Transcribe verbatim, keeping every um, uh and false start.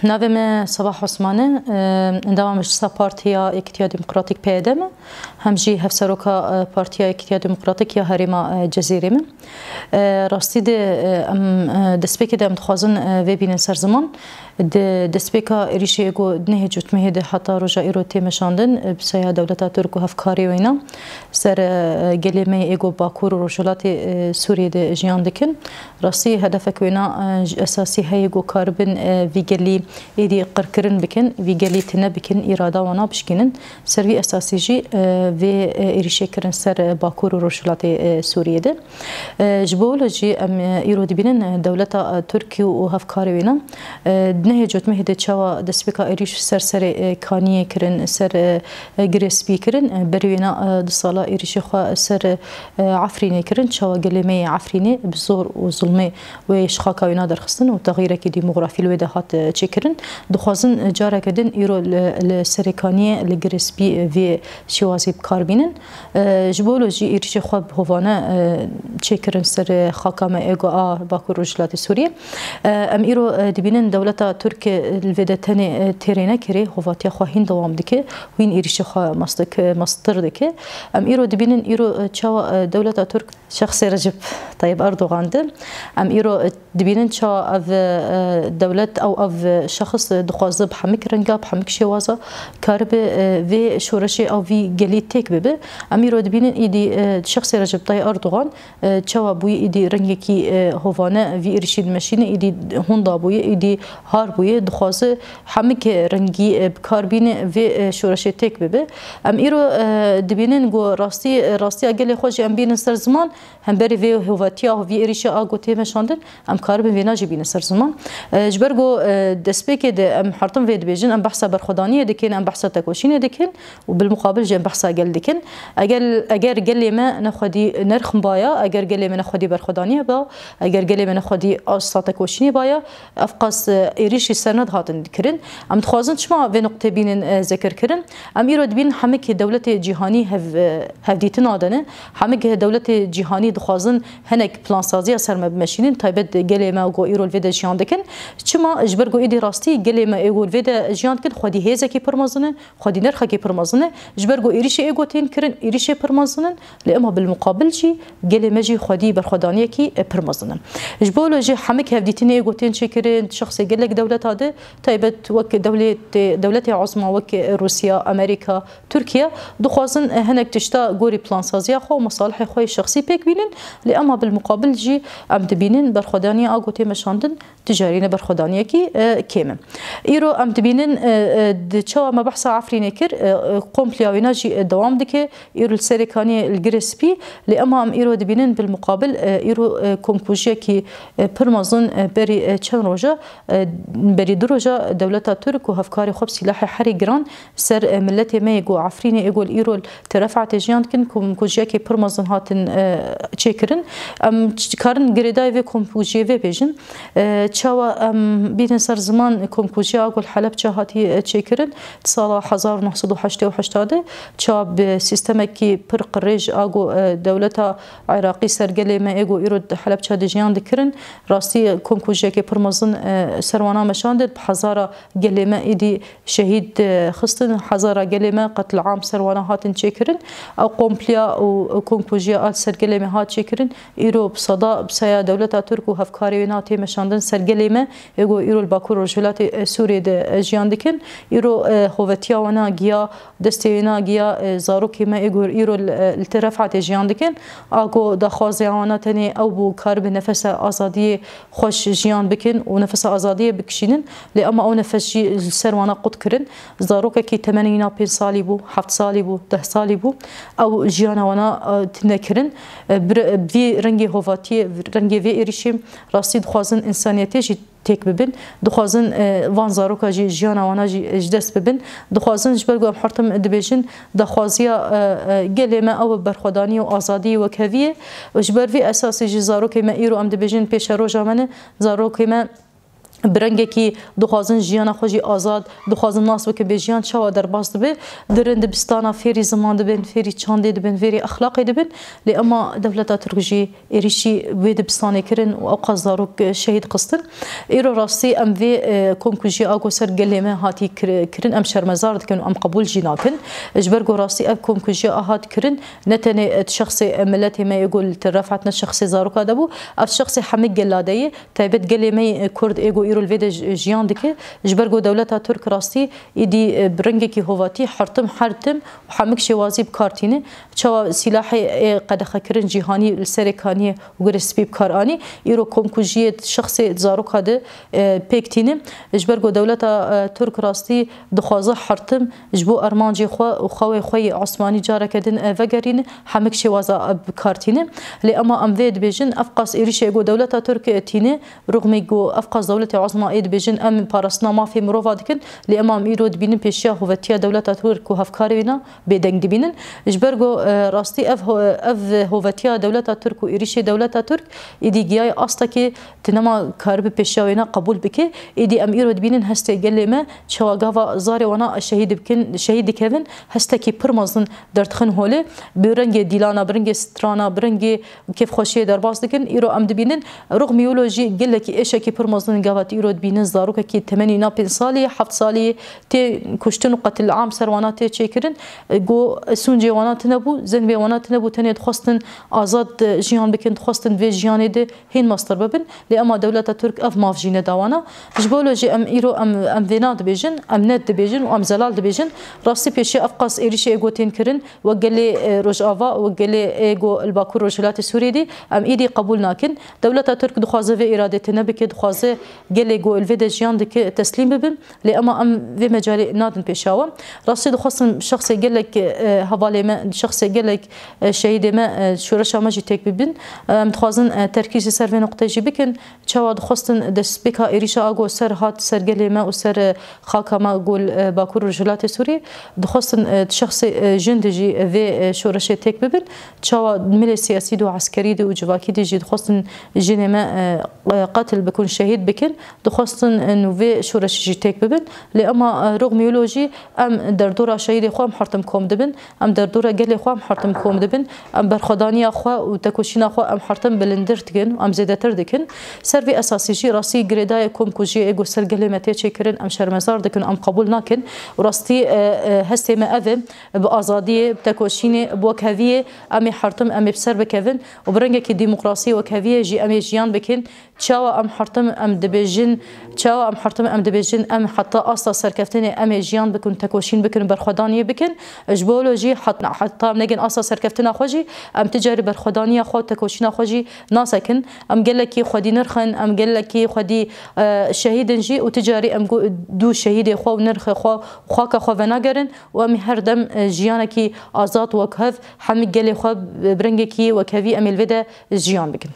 Navê me Sabah Osman e. Endama Meclisa Partiya Yekîtiya Demokratîk, P Y D, me. Hem jî hevseroka, e, Partiya Yekîtiya Demokratîk ya Herêma, e, Cezîrê me. E, rastî de, e, em, e, destpêkê de em dixwazin, e, vê bînin ser ziman. Di destpêka êrîşê ku di nehê cotmehê de heta roja îro tê meşandin, e, bi saya dewleta Tirk û hevkarê wêna ser, e, gelê me yê êgo Bakur û Rojhilatê, e, Sûriyê de jiyan dikin. Rastî hedefek wêna, e, ji esasî heye ku karibin, e, vî gelî êdî qirkirin bikin, vî gelî tine bikin, îrada wana bişkînin. Ser vî esasî jî, e, vê, e, êrîşê kirin ser, e, Bakur û Rojhilatê, e, Sûriyê de. E, ji bo wilo jî em, e, îro dibînin, e, dewleta, e, Tirkî û hevkarê wêna, e, di nehê cotmehê de çawa destpêka êrîş ser serê, e, Kaniyê kirin, ser, e, e, Girê Spî kirin, e, berî wêna, e, du sala êrîşê xwe ser, e, Efrînê kirin, çawa gelê me yê Efrînê bi zor û zulmê wê ji xaka wêna derxistin û texîrekî demografî li wê de hat, e, çêkirin. Dixwazin, e, careke din îro li, li Serê Kaniyê, li Girê Spî, e, vê şêwazî bi kar bînin. E, ji bo wilo jî êrîşê xwe bi hovane, e, çêkirin ser, e, xaka me êgo a Bakur Rojhilatê Sûriyê. E, em îro, e, dibînin dewleta Tirk, e, li vê de tenê, e, têrê nekirê, hovatiya xwe hîn dewam dike, hîn êrîşê xwe mast dik-, e, mestir dike. Em îro dibînin îro, e, çawa, e, dewleta Tirk şexsê Recep Tayyip Erdogan de. Em îro, e, dibînin çawa ev, e, dewlet ew ev şexs dixwaze bi hemik renga, bi hemik şêwaza karibe, e, vê şoreşê ew vî gelî têk bibe. Em îro dibînin îdî, e, şexsê Recep Tayyip Erdogan, e, çawa bûye îdî rengekî, e, hovane vî êrîşî dimeşîne, îdî hûnda bûye, îdî har bûye, dixwaze hemik rengî, e, bi kar bîne vê, e, şoreşê têk bibe. Em îro, e, dibînin ku rastî, e, rastiya gelê xwe jî em bînin ser ziman, hemberî vê hovetiya, vî êrîşa a ku tê meşandin, em karibin vêna jî bînin ser ziman. E, ji ber ku, e, destpêkê de em hertim vê dibêjin, em behsa berxwedaniyê dikin, em behsa tekoşînê dikin û bilmuqabil jî em behsa gel dikin. Eger, eger gelê me nexwedî nerxin baya, eger gelê me nexwedî berxwedaniyê ba, eger gelê me nexwedî asta tekoşînê baya, ev qas, e, êrîşî ser nedihatin kirin. Em dixwazin çima vê nuqtê bînin, e, zikir kirin? Em îro dibînin hemikî dewletê cîhanî hev-, e, hevdîtina de ne. Hemik dewletê cîhanî dixwazin hinek plansaziya ser me bimeşînin, taybet gelê me ku îro li vê de jiyan dikin. Çima? Ji ber ku êdî rastî gelê me ê ku li vê de jiyan dikin, xwedî hêzekî pir mezin e, xwedî nirxekî pir mezin e. Ji ber ku êrîşê ê ku tên kirin, êrîşê pir mezin in, lê ema bilmuqabil jî gelê me jî xwedî berxwedaniyekî, e, pir mezin in. Ji bo wilo jî hemik hevdîtinê ê ku tên çêkirin, şexsê gelek dewleta di, taybet wek dewletê, dewletê ezma wek Rûsya, Amerîka, Tirkiye, dixwazin, e, hinek tişta gorî plansaziya xwe û mesalihê xwe yê şexsî pêk bînin, lê ema bilmuqabil jî em dibînin berxwedaniya a ku tê meşandin, tu carî ne berxwedaniyekî, e, kêm e. Îro em dibînin, e, e, di çawa me behsa Efrînê kir, e, e, kompliya wêna jî, e, dewam dike. Îro li Serê Kaniyê li Girê Spî, lê ema em îro dibînin bilmuqabil, e, îro, e, komkujiyekî, e, pir mezin, e, berî, e, çend roja, e, berî du roja dewleta Tirk û hevkarê xwe bi sîlahê herî giran ser, e, miletê me yê ku Efrînê ê ku li îro li Terefetê jiyan dikin, komkujiyekê pir mezin hatin, e, çêkirin. Em ç-, karin girêdayî vê komkujiyê vê bêjin. E, çawa em bînin ser ziman komkujiya a ku li Helebçe hatiye, e, çêkirin, di sala hezar û neh sed û heştê û heşt de, çawa bi sîstemekî pir qirêj a ku, e, dewleta Iraqî ser gelê me ê ku îro di Helebçe de jiyan dikirin, rastî komkujiyekê pir mezin, e, ser wana meşandin, bi hezara gelê me êdî şehîd, e, xistin, hezara gelê me qetliam ser wana hatin çêkirin. Ew kompliya û komkujiya a li ser gelê me hat çêkirin, îro bi seda bi saya dewleta Tirk û hevkarê wê na tê meşandin ser gelê me, ê ku îro li Bakur Rojhilatê, e, Sûriyê de, e, jiyan dikin. Îro, e, hovetiya wana giya, destê wê na giya, e, zarokê me ê ku îro li, e, li Terefetê jiyan dikin. A ku daxwaziya wana tenê ew bû karibin nefesa azadiyê xweş jiyan bikin û nefesa azadiyê bikişînin. Lê ema ew nefes jî li ser wana qut kirin. Zarokekî temenê wîna pênc salî bû, heft salî bû, deh salî bû. Ew jiyana wana, e, tune kirin. E, bir, vî rengê hovatiyê, rengê vê êrîşê rastî dixwazin însaniyetê jî têk bibin. Dixwazin, e, van zaroka jî jiyana wana jî ji dest bibin. Dixwazin ji ber ku em hertim dibêjin daxwaziya, e, e, gelê me ew berxwedanî û azadî wekhevî ye. Û ji ber vî esasî jî zarokê me îro em dibêjin pêşeroja me ne, zarokê me bi rengekî dixwazin jiyana xwe jî azad, dixwazin nas bikin bê jiyan çawa derbas dibe. Di rindibistana fêrî ziman dibin, fêrî çandê dibin, fêrî exlaqê dibin. Lê ema dewleta Tirk jî êrîşî wê dibistanê kirin û ewqas zarok şehîd xistin. Îro rastî em vê, e, komkujiya a ku ser gelê me hatî kir-, kirin, em şermezar dikin û em qebûl jî nakin. Ji ber ku rastî ev komkujiya a hat kirin, ne tenê, e, şexsê, e, miletê me yê ku li teref hatine, şexsê zaroka de bû, ev şexsê hemî gela de ye. Taybet gelê me yê Kurd ê ku îro li vê de ji-, jiyan dike, ji ber ku dewleta Tirk rastî êdî, e, bi rengekî hovatî hertim, hertim û hemik şêwazî bi kar tîne. Çawa sîlahê ê qedexekirin cîhanî li serê kaniyê û Gurê Spî bi kar anî, îro komkujiyê şexsê zaroka de, e, pêk tîne. Ji ber ku dewleta, e, Tirk rastî dixwaze hertim ji bo armancê xwe û xewê xwe yê osmanî careke din, e, vegerîne, hemik şêwaza, e, bi kar tîne. Lê ema em vê dibêjin, ev qas êrîşê ku dewleta Tirk, e, tîne, rûxmî ku ev qas dewletê ezma ê dibêjin, em parastina mafê mirova dikin, lê ema em îro dibînin pêşiya hovetiya dewleta Tirk û hevkarê wîna bêdeng dibînin. Ji ber ku, e, rastî ev ho-, ev hovetiya dewleta Tirk û êrîşê dewleta Tirk êdî giyaye astekê tu nema karibe pêşiya wêna qebûl bike. Êdî em îro dibînin hestê gelê me çawa gava zarê wana şehîd bikin, şehîd dikevin, hestekî pir mezin derdixin holê. Bi rengê dîlana, bi rengê strana, bi rengê kêfxweşiyê derbas dikin. Îro em dibînin, rûxmî wilo jî gelekî êşekî pir mezin gava tu îro dibînin, zarokekî temenî na pênc salî, heft salî tê kuştin û qetil am ser wana tê çêkirin. Go sûncê wana tune bû, zenbê wana tune bû, tenê dixwestin azad, e, jiyan bikin, dixwestin vê jiyanê de hîn mestir bibin. Lê ema dewleta Tirk ev maf jî neda wana. Ji bo wilo jî em îro em, em vêna dibêjin, em net dibêjin û em zelal dibêjin. Rastî pêşiya ev qas êrîşê ê ku tên kirin, wek gelê, e, Rojava, wek gelê ê ku li Bakur Rojhilatê Sûriyê dî, em êdî qebûl nakin. Dewleta Tirk dixwaze vê îradê tune bike, dixwaze gelê ku li vê de jiyan dike teslîm bibin. Lê ema em vê mecalê nadin pêşawa. Rastî dixwestim şexsê gelek, e, hevalê me, şexsê gelek, e, şehîdê me, e, şoreşa me jî têk bibin. Em dixwazin, e, terkîz ji ser vê nuqteyê jî bikin. Çawa dixwestin destpêka êrîşa a ku ser hat ser gelê me û ser, e, xaka me ku li, e, Bakur û Rojhilatê Sûriyê, dixwestin, e, şexsê, e, jin de jî vê, e, şoreşê têk bibin. Çawa milê siyasî de û eskerî de û civakî de jî dixwestin jinê me, e, e, qetil bikin, şehîd bikin, dixwestin, e, nû vê şoreşê jî têk bibin. Lê ema, e, rûxmî wilo jî em derdora şehîdê xwe em hertim kom dibin. Em derdora gelê xwe em hertim kom dibin. Em berxwedaniya xwe û tekoşîna xwe em hertim bilindir dikin, em zêdetir dikin. Ser vê esasî jî rastî girêdayê komkujiyê ê ku ser gelê me tê çêkirin, em şermezar dikin, em qebûl nakin. Û rastî, e, e, hestê me ev e, bi azadiyê, bi tekoşînê, bi wekheviyê em ê hertim, em ê bi ser bikevin û bi rengekî demokrasî wekheviyê jî em ê jiyan bikin. Çawa em hertim em dibêjin, çawa em hertim em dibêjin, em heta asta serkeftinê em ê jiyan bikin, tekoşîn bikin, berxwedaniyê bikin. Ji bo wilo jî het-, heta em negin asta serkeftina xwe jî, em ti carî berxwedaniya xwe û tekoşîna xwe jî nasekin. Em gelekî xwedî nirx in, em gelekî xwedî, e, şehîd in jî û ti carî em gu-, dû şehîdê xwe û nirxê xwe û xaka xwe venagerin û em ê her dem, e, jiyanekî azad, wekhev, hemî gelê xwe bi rengekî wekhevî em ê li vê de jiyan bikin.